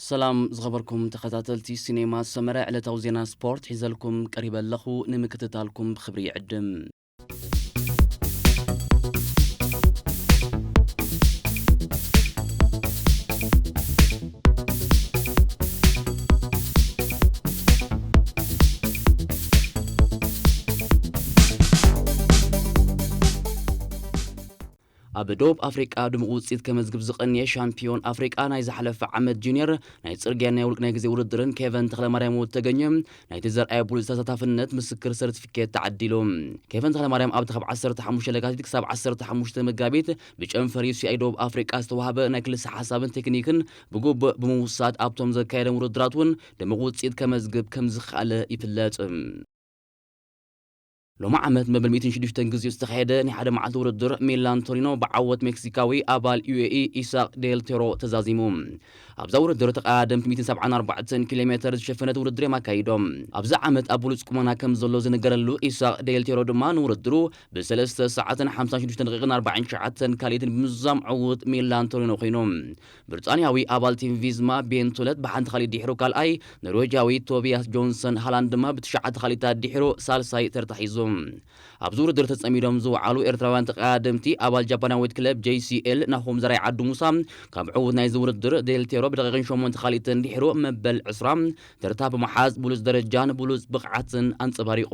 ሰላም ዝኸበርኩም ተኸታተልቲ ሲኔማ ሰመረ፣ ዕለታዊ ዜና ስፖርት ሒዘልኩም ቀሪበ ኣለኹ። ንምክትታልኩም ብኽብሪ ይዕድም። ኣብ ደቡብ ኣፍሪቃ ድሙቕ ውፅኢት ከመዝግብ ዝቐንየ ሻምፒዮን ኣፍሪቃ ናይ ዝሓለፈ ዓመት ጁኒየር ናይ ጽርግያ ናይ ውልቅ ናይ ግዜ ውድድርን ኬቨን ተኽለማርያም ወተገኘ ናይቲ ዘርኣየ ብሉጽ ተሳታፍነት ምስክር ሰርቲፊኬት ተዓዲሉ። ኬቨን ተኽለማርያም ኣብቲ ካብ ዓሰርተ ሓሙሽተ ለካቲት ክሳብ ዓሰርተ ሓሙሽተ መጋቢት ብጨንፈር ዩ ሲ ኣይ ደቡብ ኣፍሪቃ ዝተዋህበ ናይ ክልሰ ሓሳብን ቴክኒክን ብግቡእ ብምውሳድ ኣብቶም ዘካየደም ውድድራት እውን ድሙቕ ውፅኢት ከመዝግብ ከም ዝኸኣለ ይፍለጥ። ሎሚ ዓመት መበል ሚእትን ሽዱሽተን ግዜኡ ዝተኻየደ ናይ ሓደ መዓልቲ ውድድር ሚላን ቶሪኖ ብዓወት ሜክሲካዊ ኣባል ዩ ኤ ኢ ኢሳቅ ዴል ቴሮ ተዛዚሙ። ኣብዛ ውድድር ተቐዳደምቲ ሚእትን ሰብዓን ኣርባዕተን ኪሎ ሜተር ዝሸፈነት ውድድር እዮም ኣካይዶም። ኣብዚ ዓመት ኣብ ብሉጽ ቁመና ከም ዘሎ ዝንገረሉ ኢሳቅ ዴል ቴሮ ድማ ንውድድሩ ብሰለስተ ሰዓትን ሓምሳን ሽዱሽተን ደቂቕን ኣርባዓን ትሽዓተን ካልኢትን ብምዝዛም ዕዉት ሚላን ቶሪኖ ኮይኑ። ብሪጣንያዊ ኣባል ቲም ቪዝማ ቤን ቱለት ብሓንቲ ካልኢት ድሒሩ ካልኣይ፣ ኖርዌጃዊ ቶቢያስ ጆንሰን ሃላንድ ድማ ብትሽዓተ ካልኢታት ድሒሩ ሳልሳይ ተርታ ሒዙ። ኣብዚ ውድድር ተጸሚዶም ዝወዓሉ ኤርትራውያን ተቐዳደምቲ ኣባል ጃፓናዊት ክለብ ጄ ሲ ኤል ናሆም ዘርኣይ ዓዱ ሙሳ ካብ ዕዉት ናይዚ ውድድር ዴልቴሮ ብደቂቕን ሸሞንተ ካልኢትን ድሒሩ መበል ዕስራ ተርታ ብምሓዝ ብሉጽ ደረጃን ብሉጽ ብቕዓትን ኣንጸባሪቑ።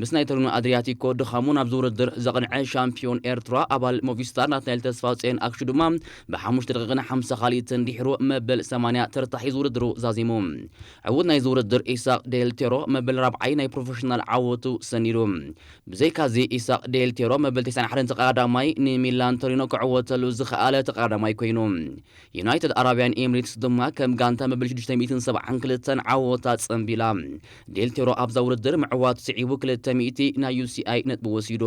ምስ ናይ ቶሪኖ ኣድሪያቲኮ ድኻሙ ናብዚ ውድድር ዘቕንዐ ሻምፒዮን ኤርትራ ኣባል ሞቪስታር ናትናኤል ተስፋጽዮን ኣክሹ ድማ ብሓሙሽተ ደቂቕን ሓምሳ ካልኢትን ድሒሩ መበል ሰማንያ ተርታ ሒዙ ውድድሩ ዛዚሙ። ዕዉት ናይዚ ውድድር ኢሳቅ ዴልቴሮ መበል ራብዓይ ናይ ፕሮፌሽናል ዓወቱ ሰኒዱ። ብዘይካዚ ኢሳቅ ዴልቴሮ መበል ተስዓን ሓደን ተቐዳዳማይ ንሚላን ቶሪኖ ክዕወተሉ ዝኸኣለ ተቐዳዳማይ ኮይኑ። ዩናይትድ ኣረብያን ኤምሬትስ ድማ ከም ጋንታ መበል ሽዱሽተ ሚእትን ሰብዓን ክልተን ዓወታ ጸንቢላ። ዴልቴሮ ኣብዛ ውድድር ምዕዋት ስዒቡ ክልተ ሚእቲ ናይ ዩ ሲ ኣይ ነጥቢ ወሲዱ።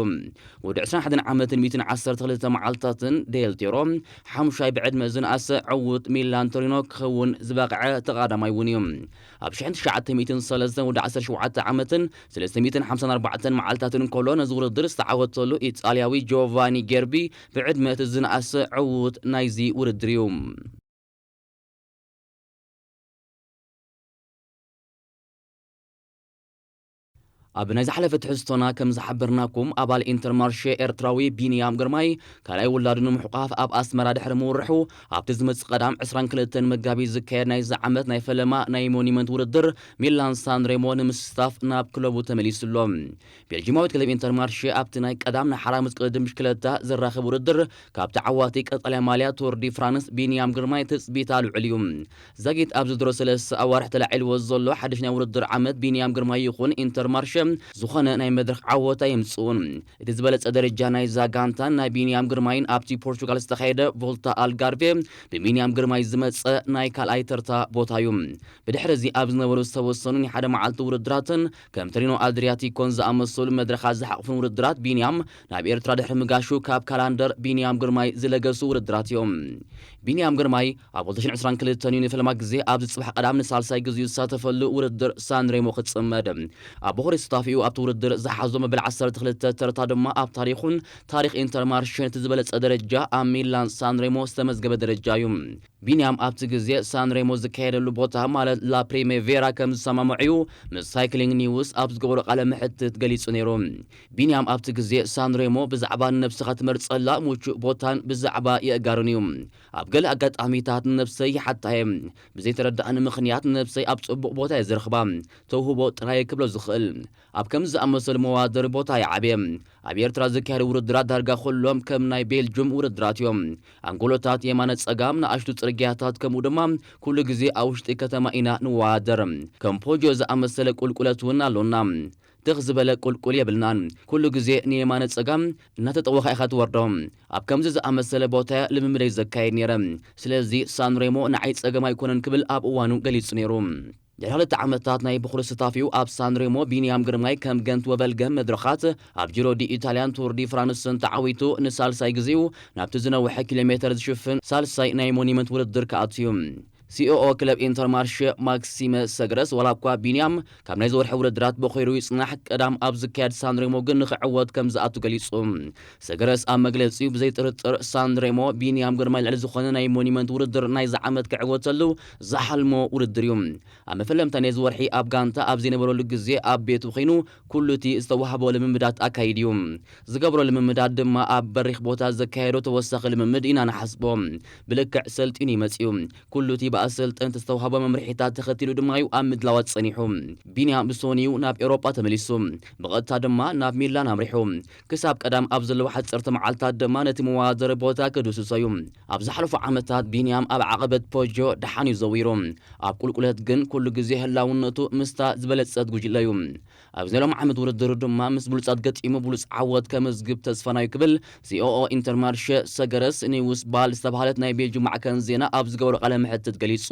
ወዲ ዕስራን ሓደን ዓመትን ሚእትን ዓሰርተ ክልተ መዓልታትን ዴልቴሮ ሓሙሻይ ብዕድመ ዝነኣሰ ዕዉት ሚላን ቶሪኖ ክኸውን ዝበቕዐ ተቐዳዳማይ እውን እዩ። ኣብ ሽሕን ትሽዓተ ሚእትን ሰለስተን ወዲ ዓሰርተ ሸውዓተ ዓመትን ሰለስተ ሚእትን ሓምሳን ኣርባዕተን መዓልታትን እንከሎ ነዚ ውድድር ዝተዓወተሉ ኢጣልያዊ ጆቫኒ ጌርቢ ብዕድመ እቲ ዝነኣሰ ዕዉት ናይዚ ውድድር እዩ። ኣብ ናይ ዝሓለፈ ትሕዝቶና ከም ዝሓበርናኩም ኣባል ኢንተርማርሼ ኤርትራዊ ቢንያም ግርማይ ካልኣይ ውላዱ ንምሕቋፍ ኣብ ኣስመራ ድሕሪ ምውርሑ ኣብቲ ዝመጽእ ቀዳም ዕስራን ክልተን መጋቢት ዝካየድ ናይዚ ዓመት ናይ ፈለማ ናይ ሞኒመንት ውድድር ሚላን ሳንሬሞ ንምስታፍ ናብ ክለቡ ተመሊሱ ኣሎ። ቤልጂማዊት ክለብ ኢንተርማርሼ ኣብቲ ናይ ቀዳም ንሓራ ምስ ቅድድም ብሽክለታ ዘራኽብ ውድድር ካብ ተዓዋቲ ቀጠልያ ማልያ ቱር ዲ ፍራንስ ቢንያም ግርማይ ትጽቢታ ልዑል እዩ። ዛጊት ኣብዚ ድሮ ሰለስተ ኣዋርሕ ተላዒልዎ ዘሎ ሓድሽ ናይ ውድድር ዓመት ቢንያም ግርማይ ይኹን ኢንተርማርሸ ዝኾነ ናይ መድረኽ ዓወት ኣየምጽኡን። እቲ ዝበለጸ ደረጃ ናይዛ ጋንታን ናይ ቢንያም ግርማይን ኣብቲ ፖርቹጋል ዝተኻየደ ቮልታ ኣልጋርቬ ብቢንያም ግርማይ ዝመጸ ናይ ካልኣይ ተርታ ቦታ እዩ። ብድሕሪ እዚ ኣብ ዝነበሩ ዝተወሰኑ ናይ ሓደ መዓልቲ ውድድራትን ከም ቶሪኖ ኣድሪያቲኮን ዝኣመሰሉ መድረኻት ዝሓቕፉን ውድድራት ቢንያም ናብ ኤርትራ ድሕሪ ምጋሹ ካብ ካላንደር ቢንያም ግርማይ ዝለገሱ ውድድራት እዮም። ቢንያም ግርማይ ኣብ ክልተ ሽሕን ዕስራን ክልተን እዩ ንፈለማ ግዜ ኣብዚ ጽባሕ ቀዳም ንሳልሳይ ግዜኡ ዝሳተፈሉ ውድድር ሳንሬሞ ክጽመድ። ኣብ ቦኽሪ ስታፊኡ ኣብቲ ውድድር ዝሓዞ መበል ዓሰርተ ክልተ ተርታ ድማ ኣብ ታሪኹን ታሪኽ ኢንተርማርሽን እቲ ዝበለጸ ደረጃ ኣብ ሚላን ሳንሬሞ ዝተመዝገበ ደረጃ እዩ። ቢንያም ኣብቲ ግዜ ሳንሬሞ ዝካየደሉ ቦታ ማለት ላ ፕሪሜቬራ ከም ዝሰማምዑ እዩ ምስ ሳይክሊንግ ኒውስ ኣብ ዝገበሮ ቃለ መሕትት ገሊጹ ነይሩ። ቢንያም ኣብቲ ግዜ ሳንሬሞ ብዛዕባ ንነብስኻ ትመርጸላ ምቹእ ቦታን ብዛዕባ የእጋርን እዩ። ኣብ ገለ ኣጋጣሚታት ንነብሰይ ይሓታ እየ። ብዘይተረዳእኒ ምኽንያት ንነብሰይ ኣብ ጽቡቕ ቦታ እየ ዝረኽባ። ተውህቦ ጥራይ ክብሎ ዝኽእል። ኣብ ከምዚ ዝኣመሰሉ መዋደሪ ቦታ ይዓብየ። ኣብ ኤርትራ ዝካየዱ ውድድራት ዳርጋ ኩሎም ከም ናይ ቤልጁም ውድድራት እዮም። ኣንጎሎታት የማነ ጸጋም፣ ንኣሽቱ ጽርግያታት፣ ከምኡ ድማ ኩሉ ግዜ ኣብ ውሽጢ ከተማ ኢና ንወዳደር። ከም ፖጆ ዝኣመሰለ ቁልቁለት እውን ኣሎና። ትኽ ዝበለ ቁልቁል የብልናን። ኩሉ ግዜ ንየማነ ጸጋም እናተጠወኻ ኢኻ ትወርዶ። ኣብ ከምዚ ዝኣመሰለ ቦታ ልምምደይ ዘካየድ ነይረ። ስለዚ ሳንሬሞ ንዓይ ጸገም ኣይኮነን ክብል ኣብ እዋኑ ገሊጹ ነይሩ። ድሕሪ ክልተ ዓመታት ናይ ብኹሪ ስታፊው ኣብ ሳንሬሞ ቢንያም ግርማይ ከም ገንት ወበልገም መድረኻት ኣብ ጂሮ ዲ ኢታልያን ቱር ዲ ፍራንስን ተዓዊቱ ንሳልሳይ ግዜኡ ናብቲ ዝነውሐ ኪሎ ሜተር ዝሽፍን ሳልሳይ ናይ ሞኒመንት ውድድር ክኣቱ እዩ። ሲኦኦ ክለብ ኢንተርማርሸ ማክሲመ ሰገረስ፣ ዋላ እኳ ቢንያም ካብ ናይዚ ወርሒ ውድድራት በኺሩ ይጽናሕ፣ ቀዳም ኣብ ዝካየድ ሳንሬሞ ግን ንኽዕወት ከም ዝኣቱ ገሊጹ። ሰገረስ ኣብ መግለጺኡ፣ ብዘይ ጥርጥር ሳንሬሞ ቢንያም ግርማይ ልዕሊ ዝኾነ ናይ ሞኒመንት ውድድር ናይዚ ዓመት ክዕወተሉ ዝሓልሞ ውድድር እዩ። ኣብ መፈለምታ ናይዚ ወርሒ ኣብ ጋንታ ኣብ ዘይነበረሉ ግዜ ኣብ ቤቱ ኾይኑ ኩሉ እቲ ዝተዋህቦ ልምምዳት ኣካይድ እዩ። ዝገብሮ ልምምዳት ድማ ኣብ በሪኽ ቦታ ዘካየዶ ተወሳኺ ልምምድ ኢና ንሓስቦ። ብልክዕ ሰልጢኑ ይመጽእ እዩ። ኩሉ እቲ ብኣሰልጠንቲ ዝተዋህቦ መምርሒታት ተኸቲሉ ድማ እዩ ኣብ ምድላዋት ጸኒሑ። ቢንያም ብሶንዩ ናብ ኤውሮጳ ተመሊሱ። ብቐጥታ ድማ ናብ ሚላን ኣምሪሑ። ክሳብ ቀዳም ኣብ ዘለዉ ሓጸርቲ መዓልታት ድማ ነቲ መወዳደሪ ቦታ ክድህስሶ እዩ። ኣብ ዝሓለፉ ዓመታት ቢንያም ኣብ ዓቐበት ፖጆ ደሓን እዩ ዘዊሩ። ኣብ ቁልቁለት ግን ኩሉ ግዜ ህላውነቱ ምስታ ዝበለጸት ጉጅለ እዩ። ኣብዚ ናይ ሎም ዓመት ውድድር ድማ ምስ ብሉጻት ገጢሙ ብሉጽ ዓወት ከመዝግብ ተስፋና እዩ ክብል ሲኦኦ ኢንተርማርሸ ሰገረስ ኒውስ ባል ዝተባህለት ናይ ቤልጁ ማዕከን ዜና ኣብ ዝገበሮ ቃለ መሕትት ገሊጹ።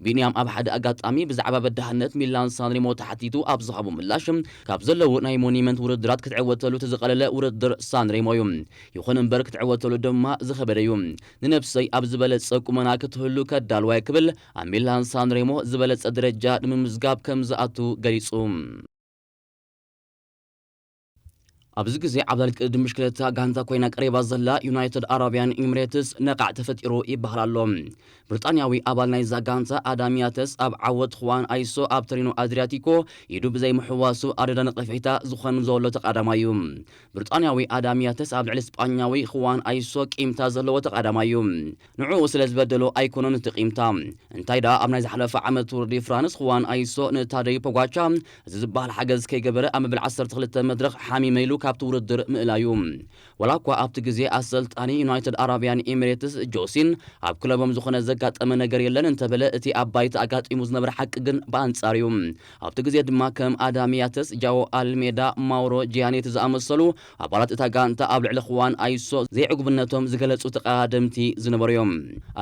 ቢንያም ኣብ ሓደ ኣጋጣሚ ብዛዕባ በዳህነት ሚላን ሳንሬሞ ተሓቲቱ ኣብ ዝሃቦ ምላሽ፣ ካብ ዘለዉ ናይ ሞኒመንት ውድድራት ክትዕወተሉ እቲ ዝቐለለ ውድድር ሳንሬሞ እዩ። ይኹን እምበር ክትዕወተሉ ድማ ዝኸበደ እዩ። ንነብሰይ ኣብ ዝበለጸ ቁመና ክትህሉ ከዳልዋ እየ ክብል ኣብ ሚላን ሳንሬሞ ዝበለጸ ደረጃ ንምምዝጋብ ከም ዝኣቱ ገሊጹ። ኣብዚ ግዜ ዓብላል ቅድድም ብሽክለታ ጋንታ ኮይና ቀሪባ ዘላ ዩናይትድ ኣረቢያን ኤሚሬትስ ነቓዕ ተፈጢሩ ይበሃል ኣሎ። ብሪጣንያዊ ኣባል ናይዛ ጋንታ ኣዳም ያተስ ኣብ ዓወት ኹዋን ኣይሶ ኣብ ተሪኖ ኣድሪያቲኮ ኢዱ ብዘይምሕዋሱ ኣደዳ ነቐፌታ ዝኾን ዘሎ ተቓዳማይ እዩ። ብሪጣንያዊ ኣዳም ያተስ ኣብ ልዕሊ ስጳኛዊ ኹዋን ኣይሶ ቂምታ ዘለዎ ተቓዳማይ እዩ። ንዕኡ ስለ ዝበደሎ ኣይኮነን እቲ ቂምታ። እንታይ ደኣ ኣብ ናይ ዝሓለፈ ዓመት ቱር ዲ ፍራንስ ኹዋን ኣይሶ ንታደዩ ፖጓቻ እዚ ዝበሃል ሓገዝ ከይገበረ ኣብ መበል ዓሰርተ ክልተ መድረኽ ሓሚመ ኢሉ ካብቲ ውድድር ምእላዩ። ዋላ እኳ ኣብቲ ግዜ ኣሰልጣኒ ዩናይትድ ኣረቢያን ኤሚሬትስ ጆሲን ኣብ ክለቦም ዝኾነ ዘጋጠመ ነገር የለን እንተበለ፣ እቲ ኣብ ባይታ ኣጋጢሙ ዝነበረ ሓቂ ግን ብኣንጻር እዩ። ኣብቲ ግዜ ድማ ከም ኣዳም ያተስ፣ ጃኦ ኣልሜዳ፣ ማውሮ ጂያኔቲ ዝኣመሰሉ ኣባላት እታ ጋንታ ኣብ ልዕሊ ኹዋን ኣይሶ ዘይዕጉብነቶም ዝገለጹ ተቐዳደምቲ ዝነበሩ እዮም።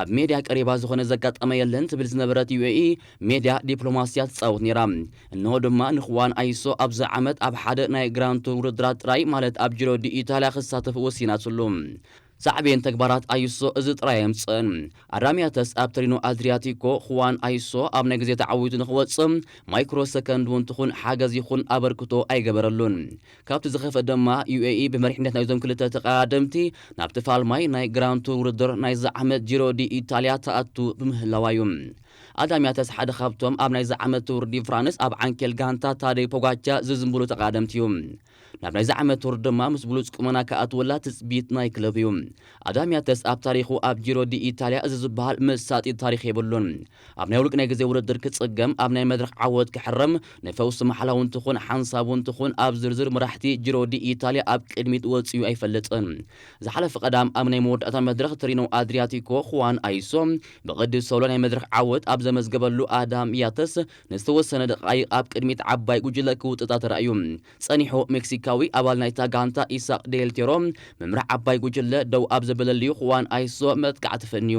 ኣብ ሜድያ ቀሪባ ዝኾነ ዘጋጠመ የለን ትብል ዝነበረት ዩኤኢ ሜድያ ዲፕሎማስያ ትጻወት ነይራ። እንሆ ድማ ንኹዋን ኣይሶ ኣብዚ ዓመት ኣብ ሓደ ናይ ግራንድ ቱር ውድድራት ጥራይ፣ ማለት ኣብ ጂሮ ዲ ኢታልያ ክሳተፍ ወሲናትሉ። ሳዕቤን ተግባራት ኣይሶ እዚ ጥራይ ኣየምጽእን። ኣዳም ያተስ ኣብ ተሪኖ ኣድሪያቲኮ ኹዋን ኣይሶ ኣብ ናይ ግዜ ተዓዊቱ ንኽወጽእ ማይክሮ ሰከንድ እውን ትኹን ሓገዝ ይኹን ኣበርክቶ ኣይገበረሉን። ካብቲ ዝኸፍአ ድማ ዩኤኢ ብመሪሕነት ናይዞም ክልተ ተቐዳደምቲ ናብቲ ፋልማይ ናይ ግራንድ ቱር ውድድር ናይዚ ዓመት ጂሮ ዲ ኢታልያ ትኣቱ ብምህላዋ እዩ። ኣዳም ያተስ ሓደ ካብቶም ኣብ ናይዚ ዓመት ቱር ዲ ፍራንስ ኣብ ዓንኬል ጋንታ ታደይ ፖጋቻ ዝዝንብሉ ተቐዳደምቲ እዩ። ናብ ናይዚ ዓመት ቱር ድማ ምስ ብሉጽ ቁመና ክኣትወላ ትጽቢት ናይ ክለብ እዩ። ኣዳም ያተስ ኣብ ታሪኹ ኣብ ጂሮ ዲ ኢታልያ እዚ ዝበሃል መሳጢ ታሪኽ የብሉን። ኣብ ናይ ውልቂ ናይ ግዜ ውድድር ክጽገም፣ ኣብ ናይ መድረኽ ዓወት ክሕረም፣ ንፈውሲ ማሕላ እውን ትኹን ሓንሳብ እውን ትኹን ኣብ ዝርዝር መራሕቲ ጂሮ ዲ ኢታልያ ኣብ ቅድሚት ወጺኡ ኣይፈልጥን። ዝሓለፈ ቀዳም ኣብ ናይ መወዳእታ መድረኽ ተሪኖ ኣድሪያቲኮ ኹዋን ኣይሶ ብቕዲ ሶሎ ናይ መድረኽ ዓወት ኣብ ዘመዝገበሉ ኣዳም ያተስ ንዝተወሰነ ደቓይቕ ኣብ ቅድሚት ዓባይ ጉጅለ ክውጥጣ ተራእዩ። ጸኒሑ ሜክሲካዊ ኣባል ናይታ ጋንታ ኢሳቅ ዴል ቴሮ ምምራሕ ዓባይ ጉጅለ ደው ኣብ ዘበለልዩ ኹዋን ኣይሶ መጥቃዕቲ ፈንዩ።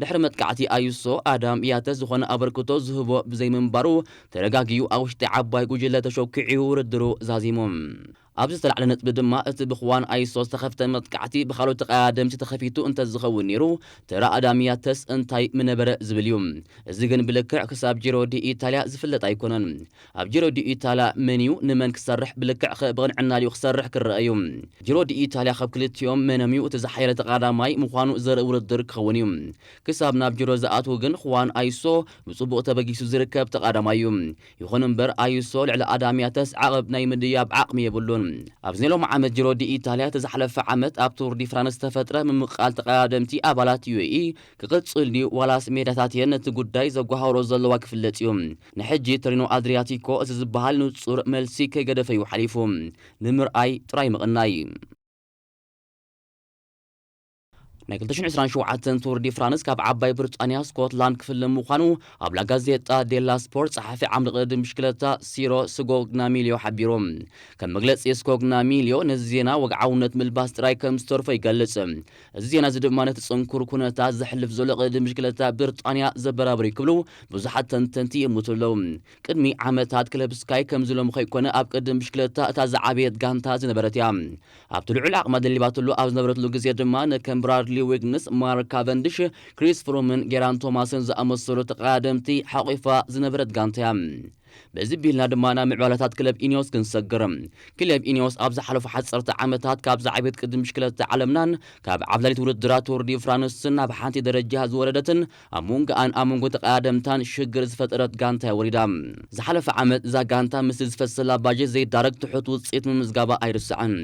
ድሕሪ መጥቃዕቲ ኣይሶ ኣዳም ያተስ ዝኾነ ኣበርክቶ ዝህቦ ብዘይምንባሩ ተረጋጊኡ ኣብ ውሽጢ ዓባይ ጉጅለ ተሸኪዑ ውድድሩ ዛዚሙ። ኣብ ዝተላዕለ ነጥቢ ድማ እቲ ብኹዋን ኣይሶ ዝተኸፍተ መጥቃዕቲ ብኻልኦት ተቐዳደምቲ ተኸፊቱ እንተዝኸውን ነይሩ፣ ተራ ኣዳም ያተስ እንታይ ምነበረ ዝብል እዩ። እዚ ግን ብልክዕ ክሳብ ጂሮ ዲ ኢታልያ ዝፍለጥ ኣይኮነን። ኣብ ጂሮ ዲ ኢታልያ መን እዩ ንመን ክሰርሕ፣ ብልክዕ ኸ ብቕንዕና ድዩ ክሰርሕ ክረአ እዩ። ጂሮ ዲ ኢታልያ ካብ ክልቲኦም መኖም እዩ እቲ ዝሓየለ ተቐዳዳማይ ምዃኑ ዘርኢ ውድድር ክኸውን እዩ። ክሳብ ናብ ጂሮ ዝኣትዉ ግን ኹዋን ኣይሶ ብጽቡቕ ተበጊሱ ዝርከብ ተቐዳዳማይ እዩ። ይኹን እምበር፣ ኣዩሶ ልዕሊ ኣዳም ያተስ ዓቐብ ናይ ምድያብ ዓቕሚ የብሉን። ኣብዚ ናይ ሎሚ ዓመት ጂሮ ዲ ኢታልያ፣ እቲ ዝሓለፈ ዓመት ኣብ ቱር ዲ ፍራንስ ዝተፈጥረ ምምቕቓል ተቐዳደምቲ ኣባላት ዩኤኢ ክቕጽል ድዩ ዋላስ ሜዳታት እየን ነቲ ጉዳይ ዘጓሃህሮ ዘለዋ ክፍለጥ እዩ። ንሕጂ ተሪኖ ኣድሪያቲኮ እዚ ዝበሃል ንጹር መልሲ ከይገደፈ እዩ ሓሊፉ። ንምርኣይ ጥራይ ምቕናይ። ናይ ክልተ ሽሕን ዕስራን ሸውዓተን ቱር ዲ ፍራንስ ካብ ዓባይ ብሪጣንያ ስኮትላንድ ክፍለ ምዃኑ ኣብ ላጋዜጣ ዴላ ስፖርት ጸሓፊ ዓምዲ ቅድድም ብሽክለታ ሲሮ ስጎግናሚልዮ ሓቢሩ። ከም መግለጺ ስኮግናሚልዮ፣ ነዚ ዜና ወግዓውነት ምልባስ ጥራይ ከም ዝተርፎ ይገልጽ። እዚ ዜና እዚ ድማ ነቲ ጽንኩር ኩነታት ዘሕልፍ ዘሎ ቅድድም ብሽክለታ ብሪጣንያ ዘበራብር እዩ ክብሉ ብዙሓት ተንተንቲ ይእምቱ ኣለዉ። ቅድሚ ዓመታት ክለብ ስካይ ከምዚ ሎሚ ከይኮነ ኣብ ቅድድም ብሽክለታ እታ ዝዓበየት ጋንታ ዝነበረት እያ። ኣብቲ ልዑል ዓቕማ ደሊባትሉ ኣብ ዝነበረትሉ ግዜ ድማ ንከም ብራድሊ ዊግንስ፣ ማርክ ካቨንድሽ፣ ክሪስ ፍሩምን ጌራን ቶማስን ዝኣመሰሉ ተቐዳደምቲ ሓቒፋ ዝነበረት ጋንታ እያ። በዚ ቢልና ድማ ናብ ምዕባለታት ክለብ ኢኒዮስ ክንሰግር። ክለብ ኢኒዮስ ኣብ ዝሓለፉ ሓፀርቲ ዓመታት ካብ ዝዓበየት ቅድም ብሽክለታ ዓለምናን ካብ ዓብላሊት ውድድራት ቱር ዲ ፍራንስን ናብ ሓንቲ ደረጃ ዝወረደትን ኣብ መንጎኣን ኣብ መንጎ ተቐዳደምታን ሽግር ዝፈጠረት ጋንታ እያ ወሪዳ። ዝሓለፈ ዓመት እዛ ጋንታ ምስቲ ዝፈሰላ ባጀት ዘይዳረግ ትሑት ውፅኢት ምምዝጋባ ኣይርስዕን።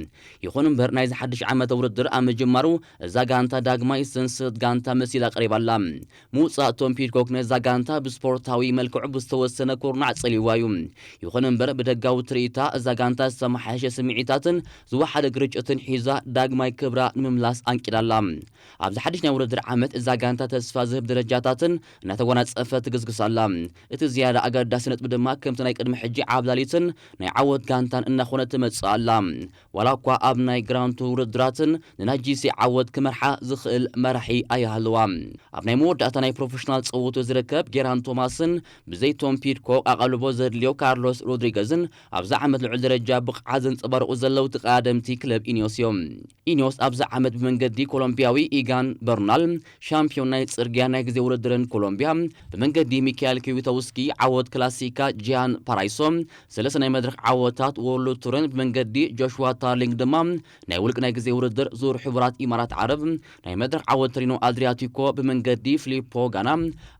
ይኹን እምበር ናይዚ ሓድሽ ዓመተ ውድድር ኣብ ምጅማሩ እዛ ጋንታ ዳግማይ ስንስት ጋንታ መሲላ ቀሪባ ኣላ። ምውፃእ ቶም ፒድኮክ ነዛ ጋንታ ብስፖርታዊ መልክዑ ብዝተወሰነ ኩርናዕ ፀሊዋ እዩ። ይኹን እምበር ብደጋዊ ትርኢታ እዛ ጋንታ ዝተመሓየሸ ስምዒታትን ዝወሓደ ግርጭትን ሒዛ ዳግማይ ክብራ ንምምላስ ኣንቂዳ ኣላ። ኣብዚ ሓድሽ ናይ ውድድር ዓመት እዛ ጋንታ ተስፋ ዝህብ ደረጃታትን እናተጎናፀፈ ትግስግስ ኣላ። እቲ ዝያዳ ኣገዳሲ ነጥቢ ድማ ከምቲ ናይ ቅድሚ ሕጂ ዓብላሊትን ናይ ዓወት ጋንታን እናኾነ ትመጽእ ኣላ። ዋላ እኳ ኣብ ናይ ግራንቱ ውድድራትን ንናይ ጂሲ ዓወት ክመርሓ ዝኽእል መራሒ ኣይሃለዋ። ኣብ ናይ መወዳእታ ናይ ፕሮፌሽናል ጸወቱ ዝርከብ ጌራን ቶማስን ብዘይ ቶም ፒድኮክ ኣቓልቦ ዘድልዮ ካርሎስ ሮድሪገዝን ኣብዚ ዓመት ልዑል ደረጃ ብቕዓት ዘንጸባርቑ ዘለዉ ተቐዳደምቲ ክለብ ኢኒዮስ እዮም። ኢኒዮስ ኣብዚ ዓመት ብመንገዲ ኮሎምቢያዊ ኢጋን በርናል፣ ሻምፒዮን ናይ ጽርግያ ናይ ግዜ ውድድርን ኮሎምቢያ፣ ብመንገዲ ሚካኤል ኪዊቶውስኪ ዓወት ክላሲካ ጂያን ፓራይሶ፣ ሰለስተ ናይ መድረኽ ዓወታት ወርልድ ቱርን ብመንገዲ ጆሽዋ ታርሊንግ ድማ ናይ ውልቂ ናይ ግዜ ውድድር ዙር ሕቡራት ኢማራት ዓረብ ናይ መድረኽ ዓወት ቶሪኖ ኣድሪያቲኮ ብመንገዲ ፊሊፖ ጋና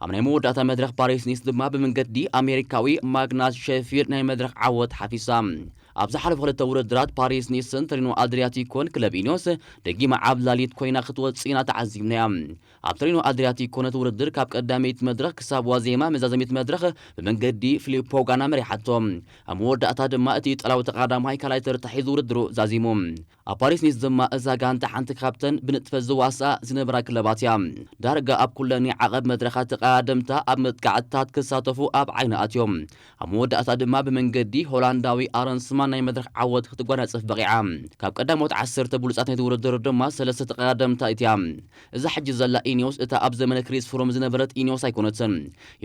ኣብ ናይ መወዳእታ መድረኽ ፓሪስ ኒስ ድማ ብመንገዲ ኣሜሪካዊ ማግናስ ሼፊልድ ናይ መድረኽ ዓወት ሓፊሳ። ኣብ ዝሓለፉ ክልተ ውድድራት ፓሪስ ኒስን ቶሪኖ ኣድሪያቲኮን ክለብ ኢኒዮስ ደጊማ ዓብላሊት ኮይና ክትወጽእ ኢና ተዓዚብናያ። ኣብ ቶሪኖ ኣድሪያቲኮ ነቲ ውድድር ካብ ቀዳመይቲ መድረኽ ክሳብ ዋዜማ መዛዘሚት መድረኽ ብመንገዲ ፊሊፖ ጋና መሪሓቶ። ኣብ መወዳእታ ድማ እቲ ኢጣልያዊ ተቐዳማይ ካልኣይ ተርታ ሒዙ ውድድሩ ዛዚሙ። ኣብ ፓሪስ ኒስ ድማ እዛ ጋንታ ሓንቲ ካብተን ብንጥፈት ዝዋስኣ ዝነበራ ክለባት እያ። ዳርጋ ኣብ ኩለን ናይ ዓቐብ መድረኻት ተቐዳደምታ ኣብ መጥቃዕትታት ክሳተፉ ኣብ ዓይኒ ኣትዮም። ኣብ መወዳእታ ድማ ብመንገዲ ሆላንዳዊ ኣረንስማን ናይ መድረኽ ዓወት ክትጓናጸፍ በቒዓ። ካብ ቀዳሞት ዓሰርተ ብሉጻት ናይቲ ውድድር ድማ ሰለስተ ተቐዳደምታ እትያ። እዛ ሕጂ ዘላ ኢኒዮስ እታ ኣብ ዘመነ ክሪስ ፍሮም ዝነበረት ኢኒዮስ ኣይኮነትን።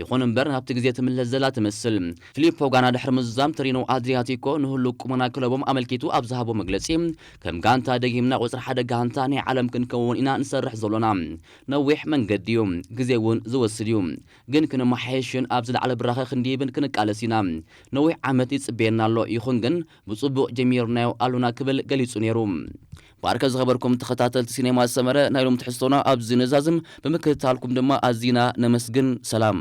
ይኹን እምበር ናብቲ ግዜ ትምለስ ዘላ ትመስል። ፊሊፖ ጋና ድሕሪ ምዝዛም ቶሪኖ ኣድሪያቲኮ ንህሉው ቁመና ክለቦም ኣመልኪቱ ኣብ ዝሃቦ መግለጺ፣ ከም ጋንታ ደጊምና ቁጽሪ ሓደ ጋንታ ናይ ዓለም ክንከውን ኢና ንሰርሕ ዘሎና። ነዊሕ መንገዲ እዩ፣ ግዜ እውን ዝወስድ እዩ። ግን ክንመሓየሽን ኣብ ዝለዓለ ብራኸ ክንድይብን ክንቃለስ ኢና። ነዊሕ ዓመት ይጽበየና ኣሎ፣ ይኹን ግን ብጽቡቕ ጀሚርናዮ ኣሉና ክብል ገሊጹ ነይሩ። ባርከ ዝኸበርኩም ተኸታተልቲ ሲኔማ ሰመረ ናይ ሎም ትሕዝቶና ኣብዚ ንዛዝም ብምክትታልኩም ድማ ኣዚና ነመስግን። ሰላም።